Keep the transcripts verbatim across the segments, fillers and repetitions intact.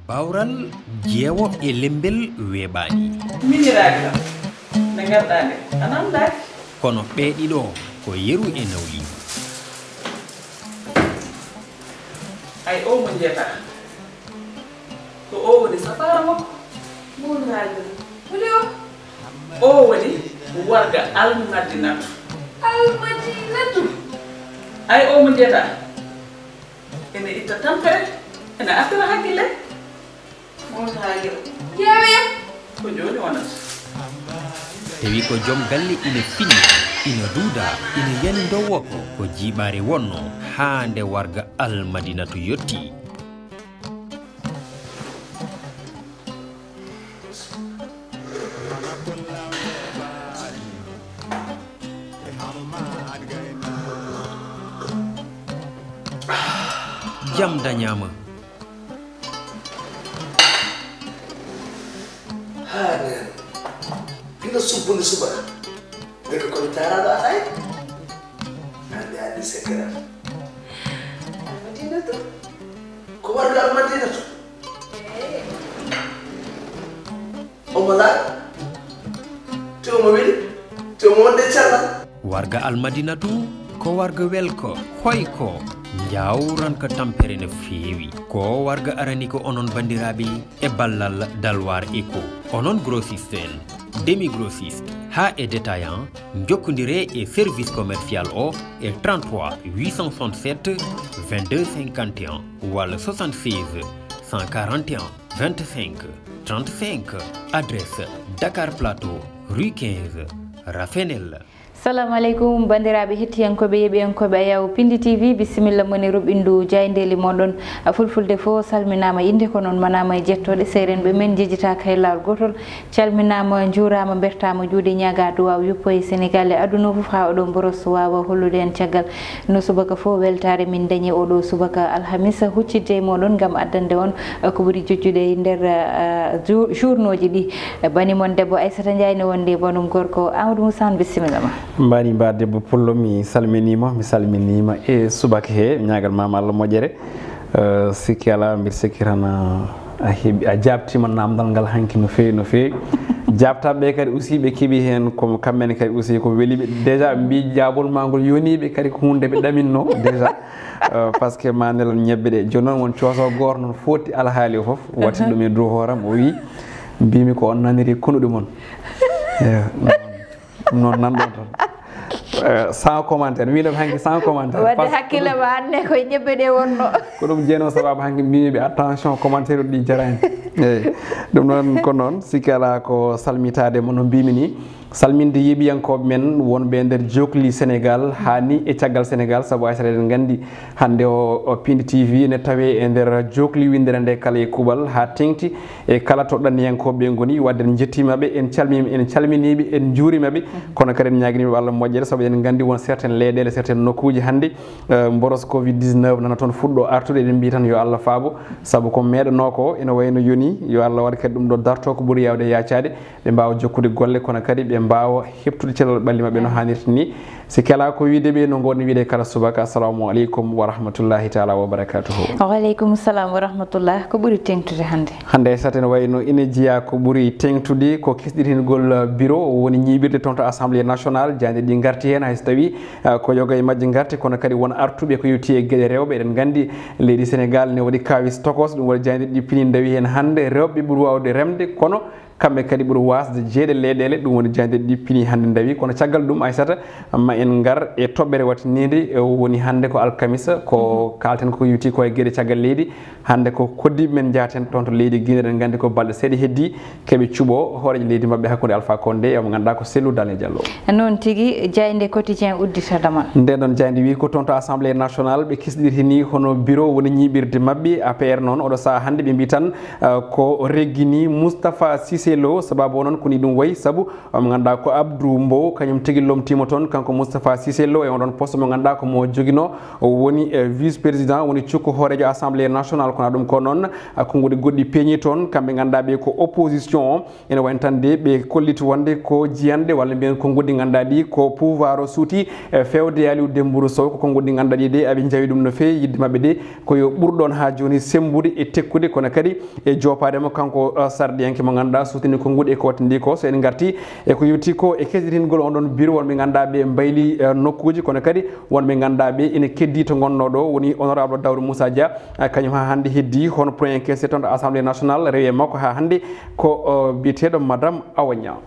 Bawral jeewo e lembel weeɓaani. Miñiraagal nde ngarɗaa nde a namdaaki. Kono ɓee ɗiɗo ko yeru e nawliigu. Ay o mo njetaa ko o woni safaara makko. Mawlaagal holi o. O woni warga Almadinatu. Almadinatu. Ay o mo njetaa ene itta tampere, ene artira hakkille. Mawlaagal ƴeewee ko jooni wonata. Tawi ko joom galle ina fini, ina duuda, ina yani ndowo ko ko jiiɓaare wonno haa nde warga Almadinatu yotti. Jam dañaama. Haa neen ina subbude subaka. Ndeke komi taaraaɗo atay. Hannde anndi sekkeram. Almadinatu. Ko warga Almadinatu. Omo laaɓi. Te omo weli. Te omo wonde cellal. Warga Almadinatu ko warga welko, hoyko, njawranka tampere no feewi. Ko warga arani ko onon banndiraaɓe e ballal Dalwar Eco. Onon grossiste en, demi grossiste, haa e détaillant, njokkondire e service commercial o e trente-trois huit cent soixante-sept vingt-deux cinquante et un walla soixante-seize cent quarante et un vingt-cinq trente-cinq. Adresse Dakar Plateau, rue quinze, Rafenel. Salamu aleykum banndiraaɓe hettiyankooɓe yeeɓiyankooɓe Ayaw Pindi T V, bisimilla mon e ruɓɓindu jaayndeeli mooɗon. Fulfulde fof salminaama, innde ko noon manaama e jettooɗe, seerenɓe men njejjitaaka e laawol gootol. Calminaama, njuuraama, mbertaama juuɗe, ñaagaa duwaaw yuppo e Senegaal e aduna fof haa oɗo mboros waawa hollude en caggal no subaka fof weltaare min dañi oɗo subaka alhamisa huccitde e mooɗon ngam addande on ko ɓuri jojjude e nder journaux ji ɗi. Bani mon debbo Aissata Ndiaye ne wondi e banum gorko Amadou Moussa, bisimilla ma. Mbani mba debbo pullo, mi salminiima, mi salminiima e subaka he, ñaagal maama Allah moƴƴere. Eh, sikki alaa, mbiɗa sikki tan a, a heɓi, a jaabtiima naamndal ngal hanki no feewi, no feewi. Jaabtaaɓe ɓe kadi aussi ɓe keɓi heen, ko kamɓe ne kadi aussi ko weli ɓe. Déjà ɓe mbii jaabol maa ngol yonii ɓe kadi ko huunde ɓe ɗaminno déjà. Eh, parce que ma nelon ñebbe ɗe. Jooni noon won cooso gooto noon footti alhaali o fof, watti ɗum e dow hooram, o wii, mbiimi ko on naniri konuɗi mon. Eewa. Ɗum noon nanɗon tan. Eh, sans commentaire, miɗo hanki sans commentaire. Wadde hakkille ma anne koye ñebbe ɗe wonno. Ko ɗum jeeno sababu hanki mbimi ɓe attention commentaire uji ɗi jarani. Eyyi. Ɗum noon ko noon, sikki ala ko salmitade mo no mbimi ni. Salminde yeeɓiyankooɓe men wonɓe e nder jokli Sénégal, haa ni e caggal Sénégal, sabu hay so eɗen nganndi hannde o, o Pindi T V ne tawe e nder jokli winndere nde kala e kuuɓal haa teŋti e kala to ɗanniyankooɓe ɓe ngoni. Wadde en njettiima ɓe, en calmiima, en calminiiɓe, en njuuriima ɓe. Kono kadi en ñaaginiiɓe Allah moƴƴere, sabu eɗen nganndi won certaines leyɗeele, certaines nokkuuji hannde, eh, mboros covid dix-neuf nana toon fuɗɗo artude, eɗen mbiyi tan yo Allah faabo, sabu ko meeɗanoo ko ene wayi no yoni, yo Allah waɗ kadi ɗum ɗo darto ko ɓuri yaawde yaacaade. Ɓe mbaawa jokkude golle, kono kadi ɓe mbaawa heɓtude cellal ɓalli maɓɓe no haanirta ni. Sikki alaa ko wiyde ɓe no ngoodni wiyde kala subaka, assalamu aleykum wa rahmatullahi taala wa barakatuhu. Wa aleykum salam wa rahmatullah. Ko ɓuri teŋtude hannde? Hannde Aissata ene wayi no ina jeyaa ko ɓuri teŋtude ko kisɗitingol biro, woni ñiiɓirde toon to assemblée nationale. Jaaynde ɗi ngarti heen, hay so tawii, ah, ko yoga e majje ngarti, kono kadi won artuɓe ko yowti e geɗe rewɓe. Eɗen nganndi leydi Sénégal ne waɗi kaawis tokos, ɗum waɗi jaaynde ɗi pini ndawi heen hannde, rewɓe ɓuri waawde remde, kono kamɓe kadi ɓuri waasde jeeɗe leyɗeele, ɗum woni jaaynde ɗi pini hannde ndawi. Kono caggal ɗum, Aissata, ma en ngar e toɓɓere wattiniinde, e woni hannde ko alkamisa, ko kaalten ko yowti ko e geɗe caggal leydi. Hannde ko koddiiɓe men njaaten toon to leydi Guinée, eɗen nganndi ko balɗe seeɗa heddii keɓe cuɓoo hooreejo leydi maɓɓe hakkunde Alpha Condé e mo ngannduɗaa ko Cellou Dalein Diallo. Noon tigi, jaaynde Quotidien uddita damal. Nden ɗon jaaynde wi ko toon to Assemblée nationale ɓe kisɗirtini hono biro woni ñiiɓirde maɓɓe A P R noon. Oɗo sahaa hannde ɓe mbi tan, uh, ko reggini Moustapha Cissé Cissé Lo. Sababu o noon ko ni ɗum wayi, sabu mo ngannduɗaa ko Abdou Mbow, kañum tigi lomtiima toon, kanko Moustapha Cissé Lo, e on ɗon poste mo ngannduɗaa ko mo joginoo, o woni, eh, vice président, woni cukko hooreejo Assemblée nationale. Kono ɗum ko noon, ah, konnguɗi goɗɗi peeñi toon, kamɓe ngannduɗaa ɓe ko opposition o. Ene wayi tan de ɓe kolliti wonde ko jiyanɗe walla mbiyen konnguɗi ngannduɗaa ɗi ko pouvoir o suuti, eh, feewde e Aliou Dembourou Sow, ko konnguɗi ngannduɗaa ɗi de aɓe njawi ɗum no feewi, yidde maɓɓe de ko yo ɓur ɗoon haa jooni semmbude e tekkude, kono kadi e joopaade mo kanko, eh, sarɗiyanke mo ngannduɗaa suutini konnguɗi e ko waɗti ndi ko. So en ngarti e ko yowti ko e keɗitingol on ɗon bureau, wonɓe ngannduɗaa ɓe mbayli, eh, nokkuuji, kono kadi wonɓe ngannduɗaa ɓe ene keddii to ngonnoo ɗo, woni honorable Daouda Moussa Dia, eh, kañum haa hannde heddii hono Premier Ministre toon to Assemblée nationale, rewi e makko haa hannde ko, eh, biyeteeɗo Madame Awa Niang.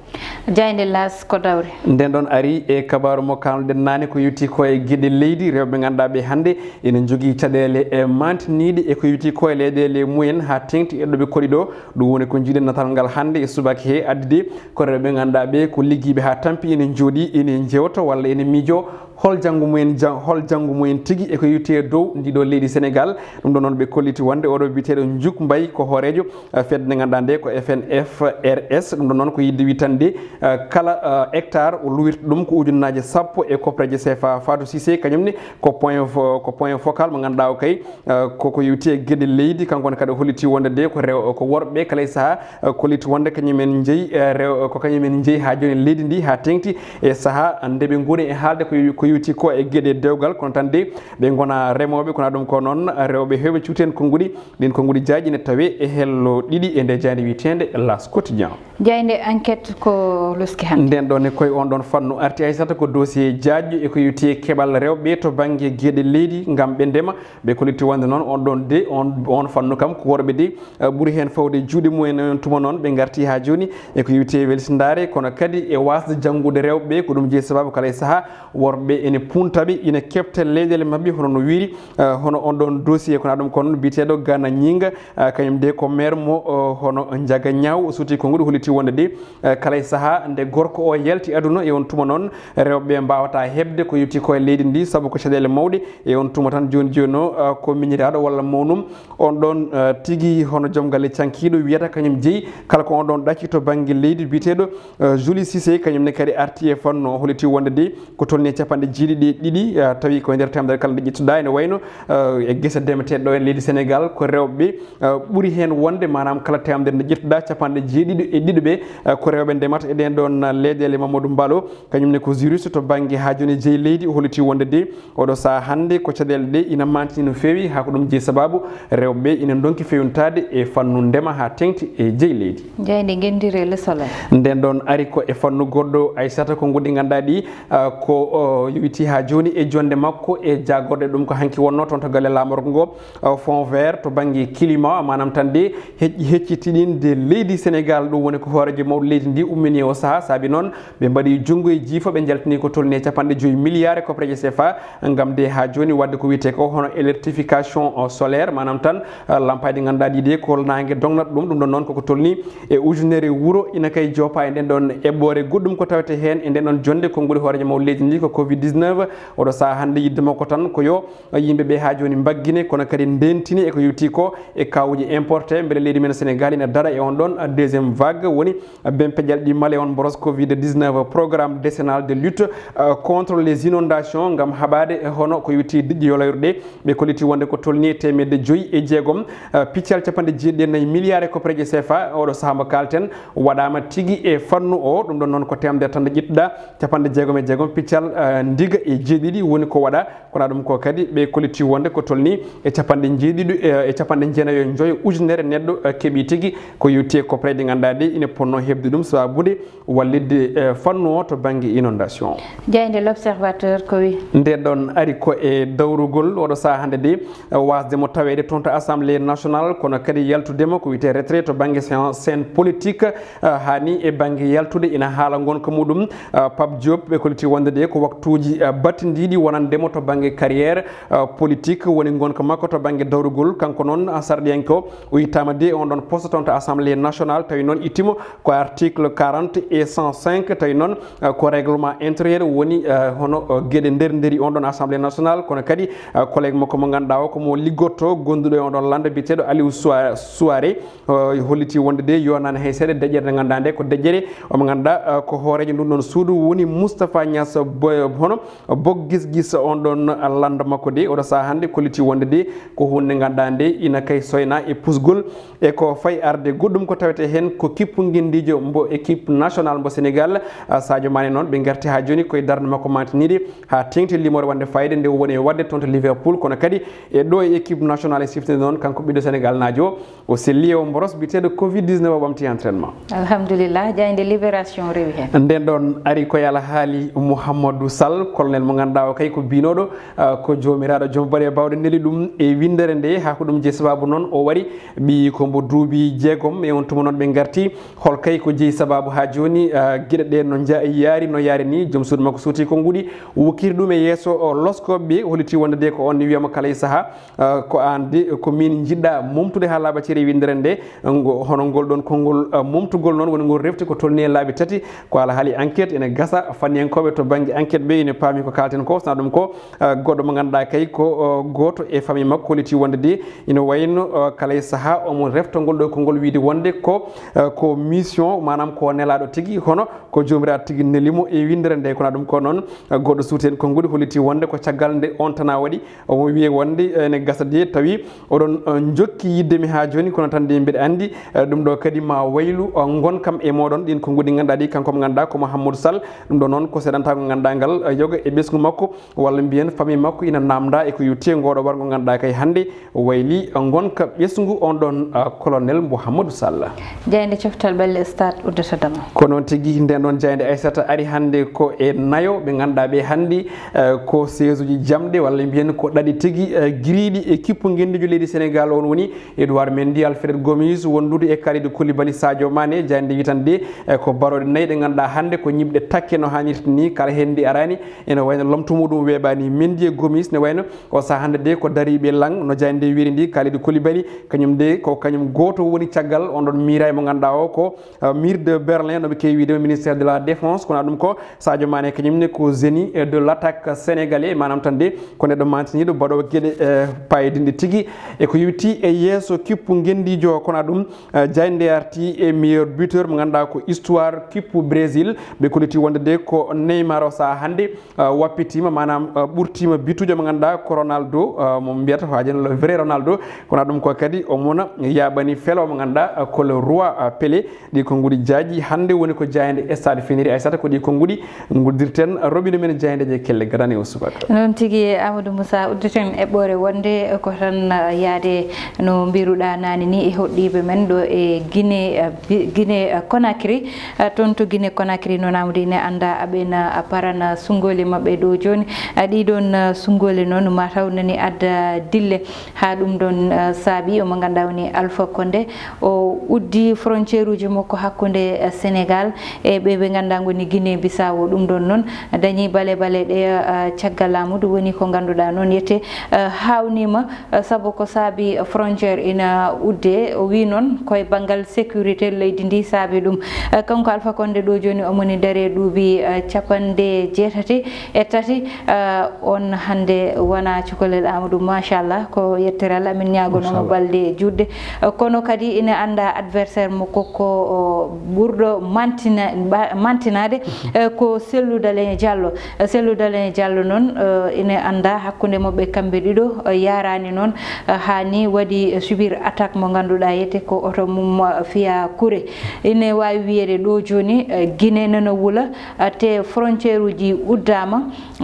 Jaaynde Laas ko dawri. Nden ɗon ari e kabaaru mo kaalnuɗen naane ko yowti ko e geɗe leydi, rewɓe ngannduɗaa ɓe hannde ene njogii caɗeele e mantiniiɗe e ko yowti ko e leyɗeele mumen haa teeŋti e ɗo ɓe koɗi ɗo. Ɗum woni ko njiɗen natal ngal hannde e subaka he addude ko rewɓe ngannduɗaa ɓe ko liggiiɓe haa tampi ene njooɗi ene njewta walla ene miijo hol janngo mumen, jan-, hol janngo mumen tigi e ko yowti e dow ndi ɗo leydi Sénégal. Ɗum ɗo noon ɓe kolliti wonde oɗo biyeteeɗo Njuk Mbay ko hooreejo, eh, fedde nde ngannduɗaa nde ko F N F R S. Ɗum ɗo noon ko yidde witande, eh, kala, eh, hectare o luwirta ɗum ko ujunnaaje sappo e koppareeje C F A. Fatou Cissé kañum ne ko point fo-, ko point focal mo ngannduɗaa o kay, eh, koko yowti e geɗe leydi. Kanko ne kadi o holliti wonde de ko rew-, ko worɓe kala e sahaa, eh, kolliti wonde kañum en njeyi, eh, rew-, ko kañum en njeyi haa jooni leydi ndi haa teeŋti e sahaa nde ɓe ngoni e haalde ko yo-, ko yowti ko e geɗe dewgal. Kono tan de ɓe ngona remooɓe, kono ɗum ko noon rewɓe heewɓe cuuti heen konnguɗi. Ɗin konnguɗi jaaƴi ne tawee e hello ɗiɗi e nde jaaynde wiyeteende L'As Quotidien. Jaaynde Enquête ko loski hannde. Nden ɗon ne koye on ɗon fannu arti, Aysata, ko dossier jaaƴɗo e ko yowti e keɓal rewɓe to bannge geɗe leydi ngam ɓe ndema. Ɓe kolliti wonde noon on ɗon de, on, on fannu kam ko worɓe de, eh, ɓuri heen fawde juuɗe mumen. On tuma noon ɓe ngarti haa jooni e ko yowti e welsindaare, kono kadi e waasde janngude rewɓe. Ko ɗum jeyi sababu kala e sahaa worɓe ene punta ɓe, ina keɓta leyɗeele maɓɓe hono no wiiri, eh, hono on ɗon dossier, kono ɗum ko noon biyeteeɗo Gana Gningue, eh, kañum de ko maire mo, eh, hono Njaga Ñaaw, o suuti konnguɗi, holliti wonde de, eh, kala e sahaa nde gorko o yalti aduna e on tuma noon rewɓe mbaawata heɓde ko yowti ko e leydi ndi, sabu ko caɗeele mawɗe e on tuma tan jooni jooni o, eh, ko miñiraaɗo walla mawnum on ɗon, eh, tigi hono joom galle cankiiɗo wiyata kañum jeyi kala ko on ɗon ɗacci to bannge leydi biyeteeɗo, eh, Julie Cissé, kañum ne kadi arti e fannu o, holliti wonde de ko tolni e capanɗe jeeɗiɗi e ɗiɗi, eh, tawi ko e nder teemedere kala nde ƴettuɗaa, ene wayno, eh, e gese ndemeteeɗe ɗo e leydi Sénégal ko rewɓe, eh, ɓuri heen wonde, maanaam kala teemedere nde ƴettuɗaa capanɗe jeeɗiɗi e ɗiɗo ɓe, eh, ko rewɓe ndemata e ɗeen ɗoon, eh, leyɗeele. Mamadou Mballo kañum ne ko juriste to bannge haa jooni jeyi leydi, o holliti wonde de oɗo sahaa hannde ko caɗeele ɗe ina mantini no feewi, haa ko ɗum jeyi sababu rewɓe ɓe ina ndonki feewnitaade e fannu ndema haa teeŋti e jeyi leydi. Jaaynde ngenndire Le Soleil. Nden ɗon ari ko e fannu goɗɗo, Aysata, konnguɗi ngannduɗaa ɗi, ah, ko, oh, yowiti haa jooni e jonnde makko e jaagorɗe. Ɗum ko hanki wonnoo toon to galle laamorgo ngo, ah, Fonds Vert to bannge climat, maanaam tan de heƴ-, heccitinde leydi Sénégal. Ɗum woni ko hooreejo mawɗo leydi ndi ummini o sahaa, saabi noon ɓe mbaɗi junngo e jiifa, ɓe njaltini ko tolni e capanɗe joyi milliards e koppareeje C F A ngam de haa jooni waɗde ko wiyetee ko hono électrification, o, solaire, maanaam tan, eh, lampaaji ɗi ngannduɗaa ɗi de ko naange dognata ɗum. Ɗum ɗon noon koko tolni e ujunere wuro ina kay joopa e nden ɗon eɓɓoore. Goɗɗum ko tawete heen e nden ɗon jonnde konnguɗi hooreejo mawɗo leydi ndi ko covid dix-neuf. Oɗo sahaa hannde yidde makko tan ko yo yimɓe ɓe haa jooni mbaggine, kono kadi ndentini e ko yowti ko e kawuuji importé, mbele leydi men Sénégal ina dara e on ɗon deuxième vague, woni bempe jalɗi male on mboros covid dix-neuf, programme décennal de lutte, euh, contre les inondations, ngam haɓaade e hono ko yowti diƴƴe yolayruɗe. Ɓe kolliti wonde ko tolni e teemedde joyi e jeegom, euh, piccal capanɗe jeeɗiɗi e nayi milliards e koppareeje C F A. Oɗo sahaa mo kaalten waɗaama tigi e fannu o. Ɗum ɗon noon ko teemedere tan nde ƴettuɗaa capanɗe jeegom e jeegom piccal, euh, ndiga e jeeɗiɗi woni ko waɗa. Kono ɗum ko kadi ɓe kolliti wonde ko tolni e capanɗe jeeɗiɗi, e, e capanɗe jeenayo e joyo ujunere neɗɗo, e, keɓi tigi ko yowti e koppareeje ɗe ngannduɗaa ɗe ina ponno heɓde ɗum sababude wallitde, e, fannu o to bannge inondation. Jaaynde L'Observateur ko wi? Nde ɗon ari ko e dawrugol oɗo sahaa hannde de, e, waasde mo taweede toon to Assemblée nationale, kono kadi yaltude mo ko wiyetee retrait to bannge scène, scène politique, e, haa ni e bannge yaltude ina haala ngonka muɗum. E, Pape Diop ɓe kolliti wonde de ko waktu Ji, eh, battindiiɗi wonande mo to bannge carrière, eh, politique, woni ngonka makko to bannge dawrugol. Kanko noon, ah, sarɗiyanke o, o ittaama de on ɗon poste toon to Assemblée nationale, tawi noon ittimo ko article quarante et cent cinq, tawi noon, eh, ko règlement intérieur woni, eh, hono, eh, geɗe nder nderi on ɗon Assemblée nationale, kono kadi, eh, collègue makko mo ngannduɗaa o ko mo liggotto, gonduɗo e on ɗon lannda biyeteeɗo Aliou Soua-, Souaré, o holliti wonde de yonaani hay seeɗa deƴƴere nde ngannduɗaa nde ko deƴƴere omo ngannduɗaa, eh, ko hooreejo ndun ɗon suudu woni Moustapha Niass Bo-, hono Bok Gis Gis on ɗon lannda makko de. Oɗo sahaa hannde kolliti wonde de ko huunde nde ngannduɗaa nde ina kay soyna e pusgol e ko fayi arde goɗɗum ko tawetee heen ko kippu ngenndiijo mbo équipe nationale mbo Sénégal, eh, Sadio Mané noon ɓe ngarti haa jooni koye darnde makko mantiniiɗe haa teeŋti limoore wonde fayde nde woni e waɗde toon to Liverpool, kono kadi e ɗo e équipe nationale e siftinde noon kanko ɓiɗɗo Sénégal naajo o. O selli e o mboros biyeteeɗo covid dix-neuf o ɓamti entraînement. Alhamdulillah, jaaynde Libération rewi heen. Nden ɗon ari koye alhaali Mouhamadou Sall, colonel mo ngannduɗaa o kay ko biynooɗo, ah, ko joomiraaɗo joom baɗe baawɗe neli ɗum e winndere nde. Haa ko ɗum jeyi sababu noon o wari ɓiyi ko mbo duubi jeegom e on tuma noon ɓe ngarti. Hol kay ko jeyi sababu haa jooni, ah, geɗe ɗe no nja-, yaari no yaari ni, joom suudu makko suuti ko nguɗi, wokkiri ɗum e yeeso o loskooɓe ɓe, holliti wonde de ko on ni wiyama kala e sahaa, ah, ko aan de, ko min njiɗɗa momtude haa laaɓa cere winndere nde. Ngo-, hono ngol ɗon konngol, ah, momtugol noon woni ngol refti ko tolni e laabi tati, ko alhaali enquête ene gasa, fanniyankooɓe to bannge enquête ɓe ene paami ko kaalten ko, sona ɗum ko, ah, goɗɗo mo ngannduɗaa kay ko, ah, gooto e famille makko holliti wonde de ina wayno, ah, kala e sahaa omo refta ngol ɗo konngol wiide wonde ko, ah, ko mission, maanaam ko nelaaɗo tigi, hono ko joomiraaɗo tigi neli mo e winndere nde. Kono ɗum ko noon, ah, goɗɗo suuti heen konnguɗi holliti wonde ko caggal nde on tana waɗi, omo wiye wonde ene gasa de tawi oɗon, eh, njokki yiɗde mi haa jooni, kono tan de mbiɗa anndi, eh, ɗum ɗo kadi ma waylu, eh, ngonkam e mooɗon. Ɗin konnguɗi ngannduɗaa ɗi, kanko mo ngannduɗaa ko Mouhamadou Sall. Ɗum ɗo noon ko seeɗantaako ngannduɗaa ngal, eh, yoga e ɓesngu makko, walla mbiyen famille makko ina naamnda e ko yowti e ngooɗo warngo ngannduɗaa kay hannde wayli, eh, ngonka ɓesngu on ɗon, eh, colonel Mouhamadou Sall. Jaaynde coftal ɓelle stade uddata dama. Ko noon tigi, nden ɗon jaaynde Aissata ari hannde ko e nayo ɓe ngannduɗaa ɓe hannde, eh, ko seesuji jamɗe walla mbiyen ko ɗaɗi tigi, eh, giriiɗi e kippu ngenndiijo leydi Sénégal. On woni Edouard Mendy, Alfred Gomis, wondude e Kalidou Koulibaly, Sadio Mané. Jaaynde wi tan de, eh, ko barooɗe nayi ɗe ngannduɗaa hannde ko ñiɓɗe takke no haanirta ni, kala heen ndi araani. Ene wayno lomto muɗum weeɓaani Mendy e Gomis, ne wayno o sahaa hannde de ko dariiɓe lang no jaaynde nde wiiri ndi. Kalidou Koulibaly, kañum de ko kañum gooto woni caggal on ɗon miiraay mo ngannduɗaa o ko, eh, Mur de Berlin, no ɓe keewi wiide ministère de la défense, kono ɗum ko Sadio Mané, kañum ne ko génie de l'attaque sénégalais, maanaam tan de ko neɗɗo mantiniiɗo baɗoowo geɗe, eh, paayodinɗe tigi. E ko yowiti e yeeso kippu ngenndiijo, kono ɗum, eh, jaaynde arti e meilleur buteur mo ngannduɗaa ko histoire kippu Brésil, ɓe kolliti wonde de ko Neymar o sahaa hannde, eh, wappitiima, maanaam, eh, ɓurtiima bituujo mo ngannduɗaa ko Ronaldo, eh, mo mbiyata ko haaji le vrai Ronaldo, kono ɗum ko kadi omona yaaɓani felo mo ngannduɗaa, eh, ko le roi, eh, Pelé. Ɗi konnguɗi jaaji hannde woni ko jaaynde stade finiri. Aissata, ko ɗi konnguɗi nguddirten roɓino men jaayndeeji e kelle gadane o subaka. Noon tigi, Amadou Moussa, udditen eɓɓoore wonde ko tan, ah, yaade no mbiruɗaa naane ni e hoɗɗiiɓe men ɗo e Guinée, ah, bi-, Guinée, ah, Conakry. Ah, toon to Guinée Conakry noon Amadou ine annda aɓena, ah, parana sunngoole maɓɓe ɗo jooni. Ah, ɗiɗon, ah, sunngoole noon mataw nani adda dille. Haa ɗum ɗon, eh, saabi omo ngannduɗaa woni Alpha Condé, o uddi frontière uji makko hakkunde, eh, Sénégal e ɓe ɓe ngannduɗaa ngoni Guinée Bissau. Ɗum ɗon noon dañi bale bale ɗe, eh, caggal laamu. Ɗum woni ko ngannduɗaa noon yette, eh, haawniima, eh, sabu ko saabi frontière ina udde. O wi noon koye banngal sécurité leydi ndi saabi ɗum. Eh, kanko Alpha Condé ɗo jooni omo ni dare duuɓi, eh, capanɗe jeetati e tati. Ah, on hannde wona cukalel Amadou, machallah, ko yettere Allah, min ñaagonoo mo balɗe juutɗe. Ah, kono kadi ina annda adversaire mo ko, ko, o, ɓurɗo mantina-, ba-, mantinaade, eh, ko Cellou Dalein Diallo. Eh, Cellou Dalein Diallo noon, eh, ina annda hakkunde maɓɓe kamɓe ɗiɗo, eh, yaaraani noon, eh, haa ni waɗi, eh, subir attaque mo ngannduɗaa yette ko oto mum, eh, fiya kure. Ina waawi wiyeede ɗo jooni, eh, Guinée nana wula, eh, te frontière uji uddaama.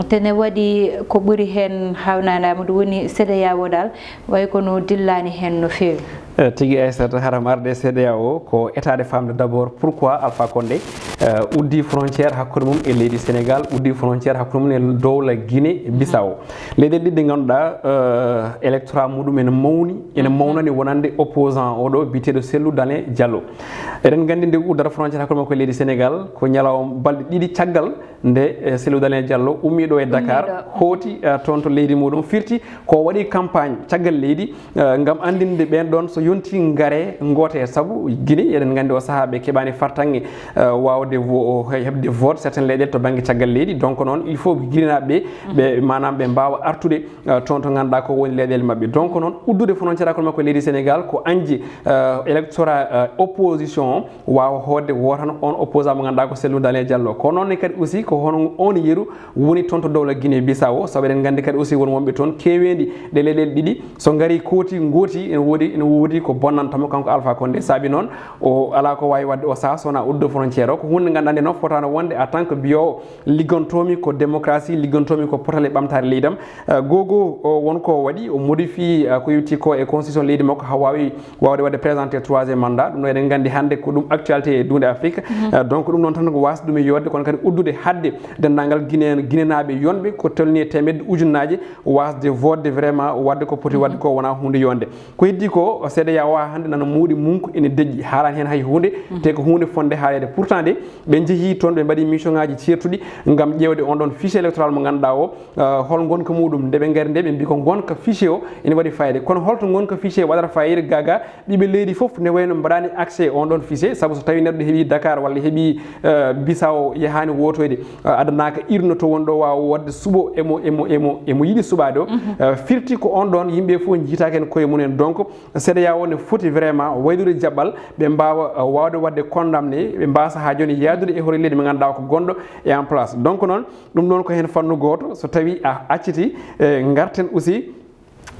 Tene waɗi ko ɓuri heen hawnaade Amadou woni CEDEAO dal, way kono dillaani heen no feewi. Eh, tigi Aissata, haram arde C D A O ko etaade famde d'abord pourquoi Alpha Condé eh, uddi frontière hakkunde mum e leydi Sénégal, uddi frontière hakkunde mum e dowla Guinée Bissau. Leyɗeele ɗiɗi ɗe ngannduɗaa eh, électorat muɗum ene mawni, ene mawnani wonande opposant oɗo biyeteeɗo Cellou Dalein Diallo. Eɗen nganndi nde uddata frontière hakkunde makko e leydi Sénégal ko ñalawma balɗe ɗiɗi caggal nde eh, Cellou Dalein Diallo ummiɗo e Dakar, hooti eh, toon to leydi muɗum, firti ko waɗi campagne caggal leydi eh, ngam anndinde ɓeen ɗoon so yonti ngare ngoote, sabu Guinée eɗen nganndi o sahaa ɓe keɓaani fartaŋŋe eh, waawde vo- heɓde vote certaines leyɗeele to bannge caggal leydi. Donc noon il faut Guinénaaɓe ɓe ɓe maanaam ɓe mbaawa artude eh, toon to ngannduɗaa ko woni leyɗeele maɓɓe. Donc noon uddude frontière hakkunde makko e leydi Sénégal ko añde eh, électorat eh, opposition o waawa hootde wootana on opposant mo ngannduɗaa ko Cellou Dalein Diallo. Ko noon ne kadi aussi ko hono on yeru woni toon to dowla Guinée Bissau, sabu eɗen nganndi kadi aussi won wonɓe toon keeweendi ɗe leyɗeele ɗiɗi so ngari kooti ngooti ene woodi ene woodi ko bonnanta mo kanko Alpha Condé. Saabi noon o alaa ko waawi waɗde o sahaa so wonaa uddude frontière o. Ko huunde nde ngannduɗaa nde noon fotaano wonde en tant que mbiyoowo liggantoomi ko démocratie, liggantoomi ko potal e ɓamtaare leydam. Eh, goo goo o won ko o waɗi, o modifie eh, ko yowti ko e constitution leydi makko haa waawi waawde waɗde présenté troisième mandat. Ɗum ɗo eɗen nganndi hannde ko ɗum actualité e duunde Afrique. Eh, donc ɗum noon tan ko waasde ɗum e yooɗde kono kadi uddude haɗde denndaangal Guinée Guinénaaɓe yonɓe ko tolni e teemedde ujunnaaje waasde vootde vraiment waɗde ko poti waɗde ko wonaa huunde yonde. Ko heddi ko C D A O haa hannde nana muuɗi munku ene deƴƴi, haalaani heen hay huunde, te ko huunde fotnde haaleede. Pourtant de ɓe njehii toon ɓe mbaɗii mission ŋaaji ceertuɗi ngam ƴeewde on ɗoon fichier électoral mo ngannduɗaa o, eh, hol ngonka muɗum. Nde ɓe ngari nde ɓe mbii ko ngonka fichier o ene waɗi fayida. Kono holto ngonka fichier waɗata fayida gaa gaa ɓiɓɓe leydi fof ne wayno mbaɗaani accès on ɗoon fichier, sabu so tawii neɗɗo heɓii Dakar walla heɓii eh, Bissau yahaani wootoyde eh, adanaaka urne to woni ɗo waawa wootde suɓo emo emo emo emo yiɗi suɓaade o. Eh, firti ko on ɗoon yimɓe fof njiitaaki heen koye mum en. Donc C D A O ne foti vraiment waylude jaɓɓal ɓe mbaawa eh, waawde waɗde condamné, ɓe mbaasa haa jooni yahdude e hoore leydi mo ngannduɗaa ko gonɗo e en place. Donc noon ɗum ɗoon ko heen fannu gooto, so tawii a acciti eh, ngarten aussi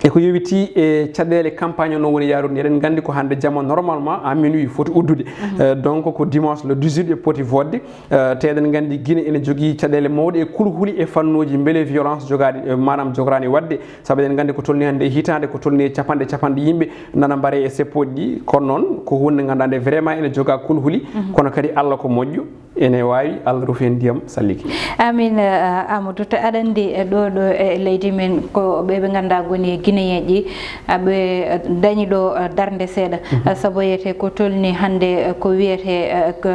e ko yowiti e caɗeele campagne o no woni yaarude ni. Eɗen nganndi ko hannde jamma normalement à minuit foti uddude. Eh, donc ko dimanche le dix-huit ɓe poti vootde. Eh, te eɗen nganndi Guinée ene jogii caɗeele mawɗe e kulhuli e fannuuji mbele violence jogaani eh, maanaam jogoraani waɗde, sabu eɗen nganndi ko tolni hannde e hitaande ko tolni e capanɗe capanɗe yimɓe nana mbare e seppooji ɗi. Kono noon ko huunde nde ngannduɗaa nde vraiment ene jogaa kulhuli, kono kadi Allah ko moƴƴo. Ene waawi Allah rufi heen ndiyam sallike. Amin. Eh, Amadou, to aɗa anndi eh, ɗo ɗo e leydi men ko ɓe ɓe ngannduɗaa ngoni e Guinéen ji, eh, ɓe eh, dañi ɗo eh, darnde seeɗa. Eh, sabu wiyetee ko tolni hannde eh, ko wiyetee eh, ko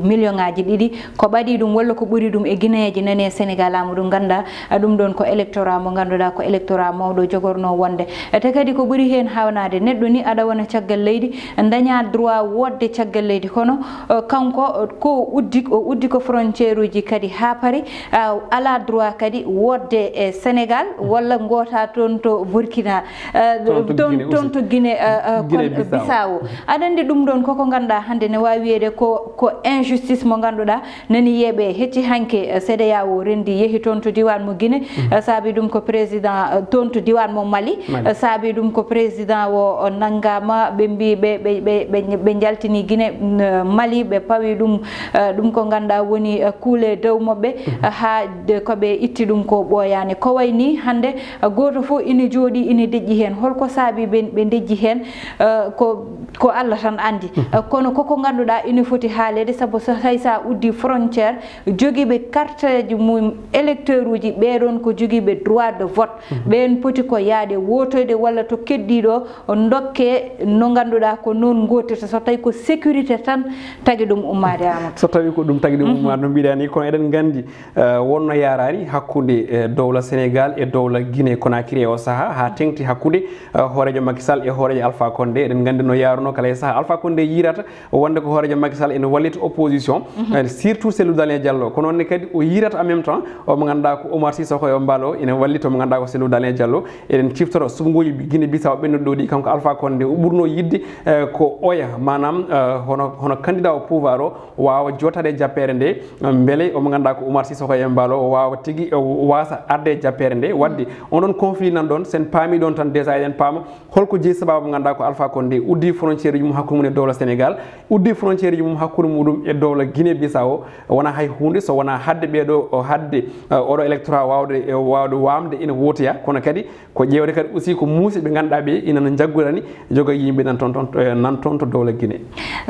million ŋaaji ɗiɗi ko ɓadii ɗum walla ko ɓuri ɗum e Guinéen ji nani e Sénégal, Amadou, nganndaa eh, ɗum ɗoon ko électorat mo ngannduɗaa ko électorat mawɗo jogornoo wonde. Eh, te kadi ko ɓuri heen haawnaade neɗɗo ni aɗa wona caggal leydi, dañaa droit wootde caggal leydi, kono eh, kanko eh, ko uddi o uddi ko frontière uji kadi haa paari, eh, alaa droit kadi wootde e Sénégal walla ngoota toon to Burkina, eh, Toon to toon Guinée toon aussi. To Guinée eh, eh, Guinée kon- Bissau. Bissau. Aɗa anndi ɗum ɗoon koko ngannduɗaa hannde ne waawi wiyeede ko ko injustice mo ngannduɗaa nani yeeɓe hecci hanke eh, C D A O renndi yehi toon to diiwaan mo Guinée, eh, saabi ɗum ko président eh, toon to diiwaan mo Mali. Mali. Eh, saabi ɗum ko président o o nanngaama, ɓe mbii ɓe ɓe ɓe ɓe ɓe njaltini Guinée mm, Mali, ɓe pawi ɗum eh, ɗum ko ngannduɗaa woni eh, kuule dow maɓɓe eh, haa de- ko ɓe itti ɗum ko ɓooyaani. Ko wayi ni hannde eh, gooto fof ina jooɗii ina deƴƴi heen. Holko saabi ɓe ɓe deƴƴi heen? Eh, ko ko Allah tan anndi. Eh, kono koko ngannduɗaa ina foti haaleede, sabu so hay so a uddii frontière jogiiɓe carte ji mum électeur uji ɓee ɗoon ko jogiiɓe droit de vote, ɓeen poti ko yahde wootoyde walla to keddii ɗo dokke no ngannduɗaa ko noon ngootirta so tawii ko sécurité tan tagi ɗum ummaade, Amadou. So tawii ko ɗum tagi ɗum ummaade no mbiɗaa ni, kono eɗen nganndi eh, wonno yaaraani hakkunde eh, dowla Sénégal e dowla Guinée Conakry e o sahaa, haa teeŋti hakkunde eh, hooreejo Macky Sall e hooreejo Alpha Condé. Eɗen nganndi no yaarunoo kala e sahaa. Alpha Condé yiirata wonde ko hooreejo Macky Sall ene wallita opposition, eh, surtout Cellou Dalein Diallo. Kono noon ne kadi o yiirata en même temps o mo ngannduɗaa ko Oumar Sissoko Embaló ene wallita mo ngannduɗaa ko Cellou Dalein Diallo. Eɗen ciftoro suɓngooji Guinée Bissau ɓennuɗo ɗi, kanko Alpha Condé o ɓurnoo yiɗde eh, ko oya maanaam eh, hono hono candidat au pouvoir o waawa jootaade e jappeere nde, mbele omo ngannduɗaa ko Oumar Sissoko Embaló o waawa tigi o waasa arde e jappeere nde. Waɗde on ɗon conflit nan ɗon, sen paami ɗon tan déjà eɗen paama holko jeyi sababu mo ngannduɗaa ko Alpha Condé uddi frontière frontière uji mum hakkunde mum e dowla Sénégal, uddi frontière uji mum hakkunde muɗum e dowla Guinée Bissau, wona hay hunde so wona hadde ɓeeɗo o hadde eh, oɗo électorat wawde eh, wawde wamde ina wotoya, kono kadi ko ƴeewde kadi aussi ko muusi ɓe ngannduɗaa ɓe ina no njaggorani joga yimɓe nan toon toon eh, nan toon to dowla Guinée.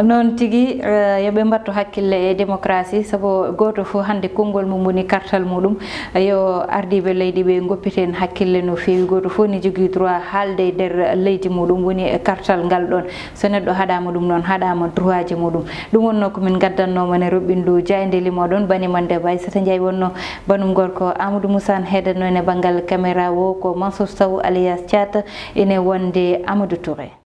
Noon tigi, eh, yo ɓe mbattu hakkille e démocratie, sabu gooto fof hannde konngol mum woni kartal muɗum. Yo ardiiɓe leydi ɓe ngoppiten hakkille no feewi, gooto fof ne jogii droit haalde e nder leydi muɗum, woni kartal ngal ɗoon. So neɗɗo haɗaama ɗum noon, haɗaama droitji muɗum. Ɗum wonnoo ko min ngaddannooma ne roɓɓindu jaaynde limo ɗoon, bani mon debbo Aissata Ndiaye wonnoo, banum gorko Amadou Moussa ne heedanno ene banngal caméra o, ko Mansour Sow alias Thiat ene wonde Amadou Touré.